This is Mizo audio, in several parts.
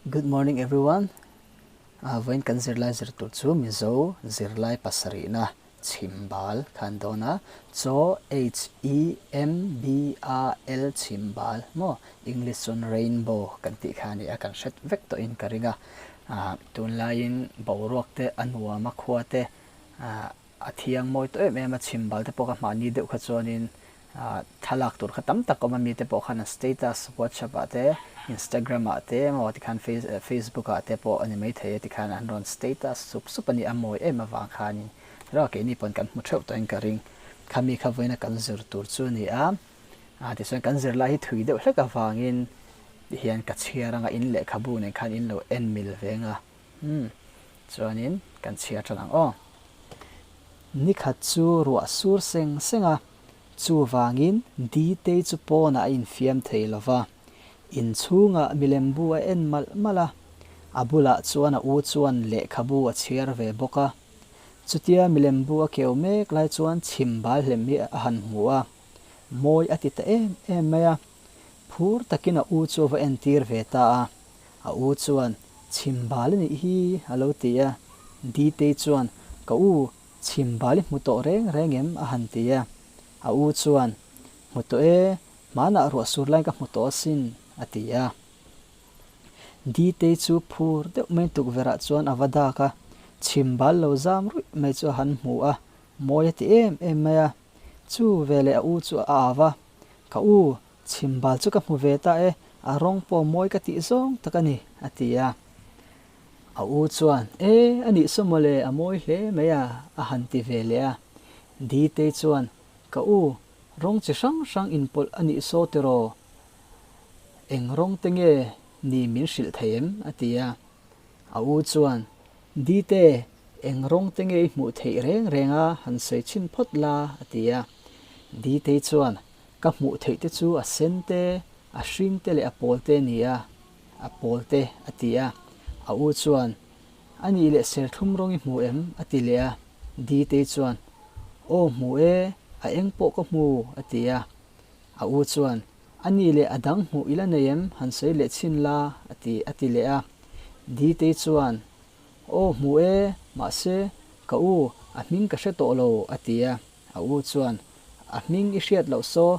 Good morning everyone. Vawiin kan zirlai zir tur chu Mizo zirlai pasarihna chhimbal kha an dawn a, chaw H-E-M-B-A-L chhimbal maw English chuan rainbow kan tih kha a ni a, kan hret vek tawhin ka ring a. Tunlaiin boruak te a nuam a, khua te A thiang mawi tawh em em a, chhimbal te pawh kha hmahni deuh kha chuanin thlalak tur kha tam tak awm a, mite pawh khan an status WhatsApp ah te, Instagram ah te emaw tikhan Facebook ah te pawh a ni maithei e tikhan an rawn status sup sup a ni, a mawi em avang khanin erawh keini pawn kan hmu theuh tawhin ka ring. Khami kha vawiina kan zir tur chu a ni a, tichuan kan zirlai hi thui deuh hlek avangin tihian ka chhiar anga in lehkhabu nen khan in lo en mil ve anga. Umm, chuanin kan chhiar tan ang aw. Nikhat chu ruah sur seng seng a, chuvangin Ditei chu pawnah a infiam thei lo va. Inchhungah milem bu a en malh malh a, a bulah chuan a u chuan lehkhabu a chhiar ve bawk a. Chutia milem bu a keu mek lai chuan chhim bal hlem hi a han hmu a, mawi a ti ta em em mai a. Phur takin a u chu a va entir ve ta a. A u chuan, Chhimbal i nih hi, a lo ti a. Ditei chuan, Ka u, chhimbal i hmu tawh reng reng em? a han ti a. A u chuan, Hmu tawh e, hmanah ruah sur laiin ka hmu tawh asin, a ti a. Ditei chu phur deuh mai tukverhah chuan a va dak a, chhimbal lo zam ruih mai chu a han hmu a, mawi a ti em em mai a. Chu veleh a u chu a au a, Ka u, Chhimbal chu ka hmu ve ta e, a rawng pawh mawi ka tih zawng tak a ni, a ti a. A u chuan, E, a nih saw mawle, a mawi hle mai a, a han ti ve leh a. Ditei chuan, Ka u, rawng chi hrang hrang inpawlh a nih saw tiraw? Eng rawng te nge ni min hrilh thei em? a ti a. A u chuan, Dite, eng rawng te nge i hmuh theih reng reng a, han sawi chhin phawt la, a ti a. Ditei chuan, Ka hmuh theih te chu a sen te, a hring te leh a pawl te a ni a, a pawl te a ti a. A u chuan, A nih leh serthlum rawng i hmu em? a ti leh a. Ditei chuan, Aw hmu e, a eng pawh ka hmu, a ti a. A u chuan, A nih leh a dang hmuh i la nei em? Han sawi leh chhin la, a ti, a ti leh a. Ditei chuan, Aw hmu e, mahse, ka u, a hming ka hre tawh lo, a ti a. A u chuan, A hming i hriat loh saw,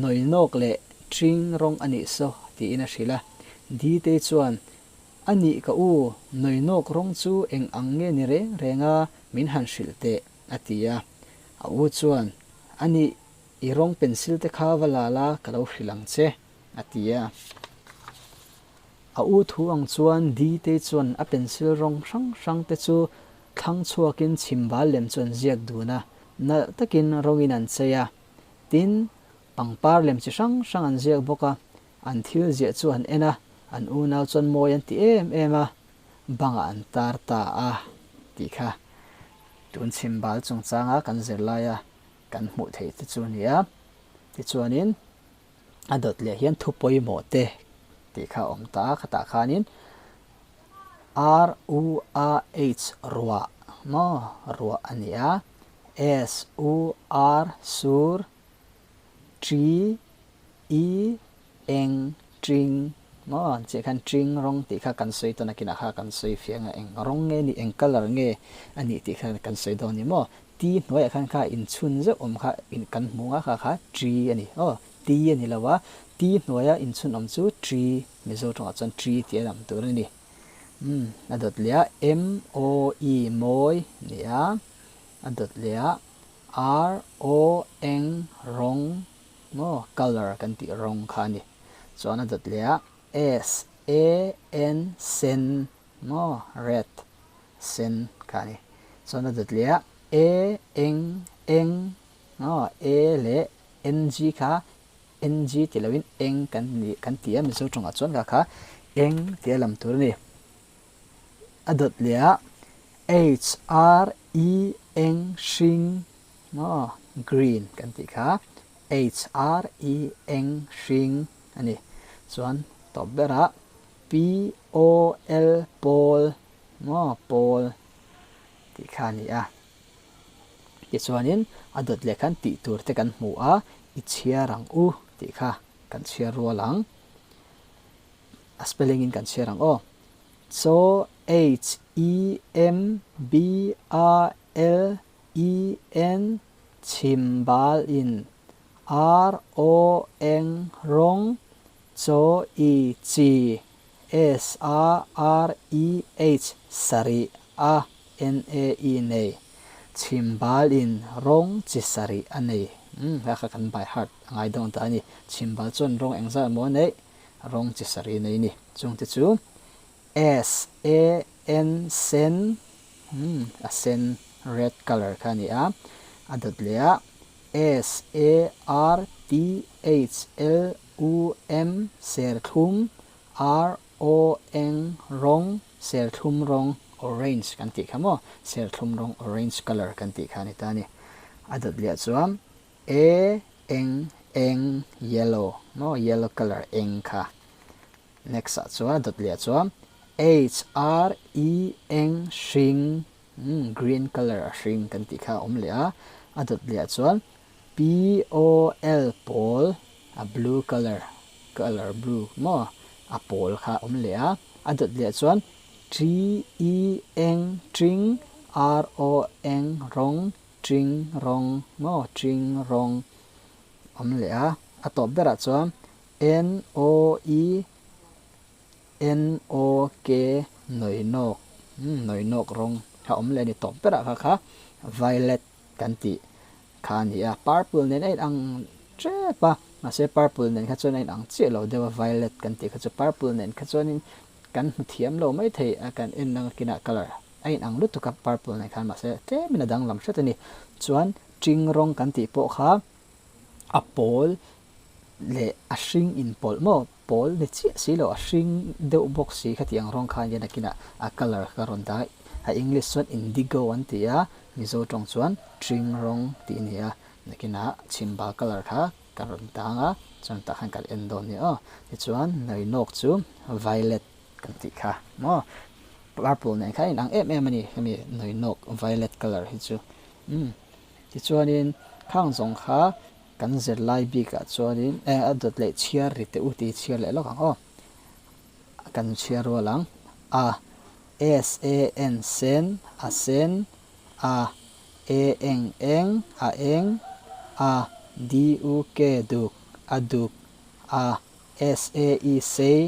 nawinawk leh ṭing rawng a nih saw, tiin a hrilh a. Ditei chuan, A nih ka u, nawinawk rawng chu eng ang nge ni reng reng a, min han hrilh teh, a ti a. A u chuan, A nih, i rawng pencil te kha va la la, ka lo hrilh ang che, a ti a. A u thu ang chuan Ditei chuan a pencil rawng hrang hrang te chu Thlang chhuakin chhimbal lem chu an ziak dun a, nalh takin rawngin an chei a. Tin, pangpar lem chi hrang hrang an ziak bawk a, an thil ziah chu an en a, an unau chuan mawi an ti em em a, bangah an tar ta a tih kha tun chhimbal chungchanga kan zirlaia kan hmuh theih te chu a ni a. Tichuanin a dawt leh hian thu pawimawh te tih kha a awm ta a, khatah khanin R U A H ruah maw ruah a ni a, S U R sur T E eng ṭing maw an chiah khan ṭing rawng tih kha kan sawi tawn a kinah kha kan sawi fiah ang a eng rawng nge ni eng colour nge a nih tih kha kan sawi dawn a ni maw T hnuaiah khan kha inchhun zeuh awm kha kan hmu ang a kha kha T a ni aw T a ni lo a T hnuaia inchhun awm chu T Mizo tawngah chuan tree tih a lam tur a ni. Umm a dawt leh a M O E mawi ni a, a dawt leh a R O N rawng maw colour kan tih rawng kha a ni. Chuan a dawt leh a S A N sen maw red sen kha a ni. Chuan a dawt leh a A N eng maw A leh N G kha NG ti loin eng kan ni kan ti a Mizo tawngah chuan kha kha eng tia lam tur a ni. A dawt leh ah H R E eng hring maw green kan tih kha H R E eng hring a ni. Chuan tawp berah P O L pawl maw pawl tih kha a ni a. Tichuanin a dawt leh khan tih tur te kan hmu a, i chhiar ang u tih kha kan chhiar rual ang. A spelling in kan chhiar ang aw. Chaw H E M B A L E N chhim bal in R O eng rawng chaw I chi S A R E H sarih A N A E nei chhim bal in rawng chi sarih a nei. Umm kha kha kan by heart a ngai dawn ta a ni. Chhim bal chuan rawng engzat maw a neih? Rawng chi sarih a nei a ni. Chungte chu S A N sen umm a sen red colour kha a ni a, a dawt leh a S A R T H L U M serthlum R O eng rawng serthlum rawng orange kan tih kha maw serthlum rawng orange colour kan tih kha a ni ta a ni. A dawt leh chuan A eng eng yellow maw yellow colour eng kha. Next ah chuan a dawt leh chuan H R E eng hring umm green colour a hring kan tih kha a awm leh a, a dawt leh chuan P O L pawl a blue colour colour blue maw a pawl kha a awm leh a, a dawt leh chuan T E eng tring R O eng rawng tring rawng maw tring rawng awm leh a, a tawp berah chuan N O E N O K Nawinawk umm nawinawk rawng kha awm leh a ni tawp berah kha kha violet kan tih kha a ni a, purple nen a inang tep a, mahse purple nen kha chuan a inang chiah lo deuh a, violet kan tih kha chu purple nen kha chuanin kan hmu thiam lo mai thei a, kan en ang kinah colour a inang lutuk a purple nen khan mahse tlemin a danglam hret a ni, chuan ṭing rawng kan tih pawh kha a pawl leh a hring inpawlh maw pawl ni chiah si lo a hring deuh bawk si khati ang rawng khan hian nakinah a colour ka rawn dah a english chuan indigo an ti a mizo tawng chuan hring rawng tih a ni a nakinah chhimbal colour kha ka rawn tang a chuan tah khan kan en dawn nia aw tichuan nawinawk chu violet kan tih kha maw purple nen khan a inang em em a ni hemi nawinawk violet colour hi chu umm tichuanin khang zawng kha Kan zirlai bikah chuanin eh a dawt leh chhiar ri teh u tih chhiar leh lawk ang aw. Kan chhiar rual ang. A S A N sen a sen A E eng eng a eng A D U K duk a duk A S A E sei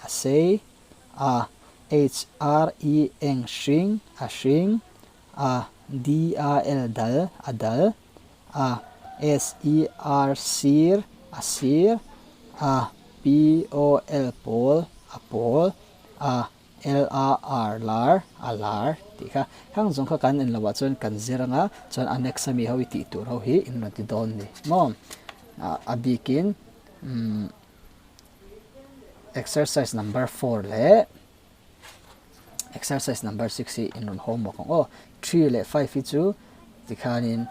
a sei A H R E eng hring a hring A D A L dal a dal A S E R sir a sir A P O L pawl a pawl A L A R lar a lar tih kha khang zawng kha kan en loh ah chuan kan zir anga chuan a next ami ho i tih tur ho hi in rawn ti dawn ni maw a bikin umm exercise number four leh Exercise number 6 hi in rawn homework ang aw. 3 leh 5 hi chu tikhanin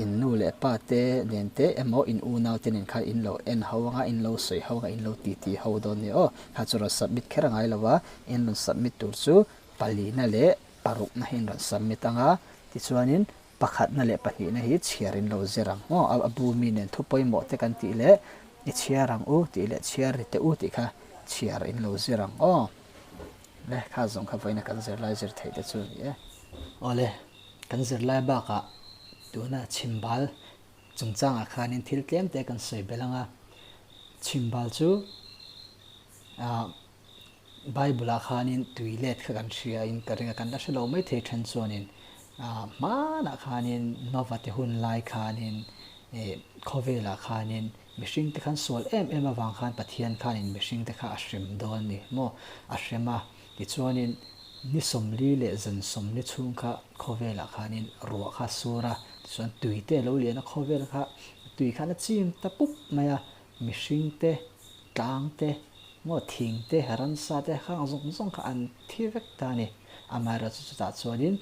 in nu leh pa te nen te emaw in unau te nen khan in lo en ho anga in lo sawi ho anga in lo titi ho dawn nia aw. Kha chu rawn submit kher a ngai lo a, in rawn submit tur chu palina leh parukna hi in rawn submit anga tichuanin Pakhatna leh pahnihna hi chhiar in lo zir ang aw, a bu mi nen thu pawimawh te kan tih leh i chhiar ang u tih leh chhiar ri teh u tih kha chhiar in lo zir ang aw. Le kha zawng kha vawiina kan zirlai zir theih te chu a ni e. Awle, kan zirlai bakah tuna chhimbal chungchangah khanin thil tlem te kan sawi belh ang a, chhimbal chu ah Bible ah khanin tui let kha kan hria in ka ring a, kan la hre lo mai thei then chuanin ah hmanah khanin Nova te hun lai khanin ih khawvelah khanin mihring te khan sual em em avang khan Pathian khanin mihring te kha a hrem dawn a ni maw, a hrem a tichuanin ni sawmli leh zan sawmli chhung kha khawvelah khanin ruah kha a sur a, tichuan tui te a lo lian a khawvel kha tui khan a chim ta pup mai a. Mihring te, tlang te, maw thing te, ransa te khang zawng zawng kha an thi vek ta a ni. Amaherawhchu chutah chuanin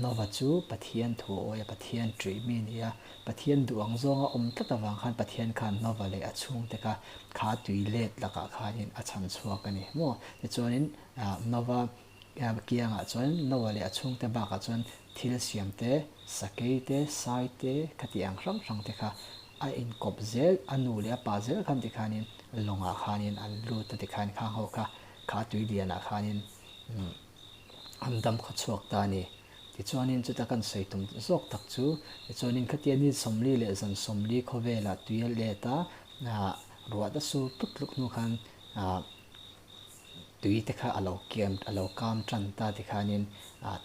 Nova chu Pathian thu a awi a, Pathian ṭih mi a ni a. Pathian duh ang zawnga awm tlat avang khan Pathian khan Nova leh a chhungte kha kha tui let lakah khanin a chhan chhuak a ni maw. Tichuanin Nova Kiangah chuan Noah leh a chhungte bakah chuan thil siam te, sakei te, sai te, khati ang hrang hrang te kha a inkawp zel, a nu leh a pa zel khan tikhanin lawngah khanin an lut a tikhan khang ho kha. Kha tui lianah khanin an dam khaw chhuak ta a ni. Tichuanin chuta kan sawi tum zawk tak chu, tichuanin khatia ni 40 leh zan 40 khawvelah tui a let a, ruah te sur tluk tluk hnu khan tui te kha a lo kiam a lo kam tan ta tikhanin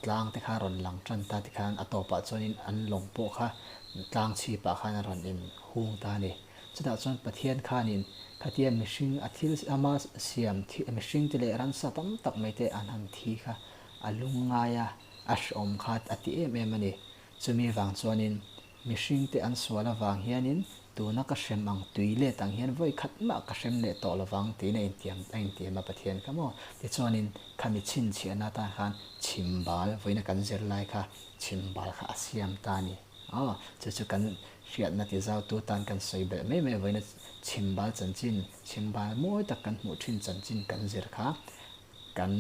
tlang te kha a rawn lang tan ta tikhan a tawpah chuanin an lawng pawh kha tlang chhipah khan a rawn in hung ta a ni. Chutah chuan Pathian khanin khatia mihring a thil ama siam mihring te leh ransa tam tak mai te an han thi kha a lungngai a, a hrehawm kha a ti em em a ni. Chumi vang chuanin mihring te an sual avang hianin tuna ka hrem ang tui let ang hian vawi khat mah ka hrem leh tawh lovang tiin a intiam a intiam a Pathian kha maw. Tichuanin khami chhinchhiahna atan khan chhimbal vawiina kan zir lai kha chhimbal kha a siam ta a ni. Aw, chu chu kan hriatna ti zautu tan kan sawi belh mai mai vawiina chhimbal chanchin, chhimbal mawi tak kan hmuh thin chanchin kan zir kha kan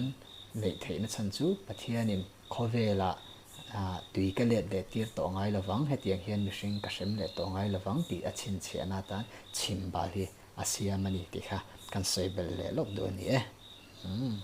neih theihna chhan chu Pathianin khawvelah tui ka let leh tir tawh ngai lovang, hetiang hian mihring ka hrem leh tawh ngai lovang tih a chhinchhiahna atan chhimbal hi a siam a ni tih kha kan sawi belh leh lawk duh a ni e. Umm.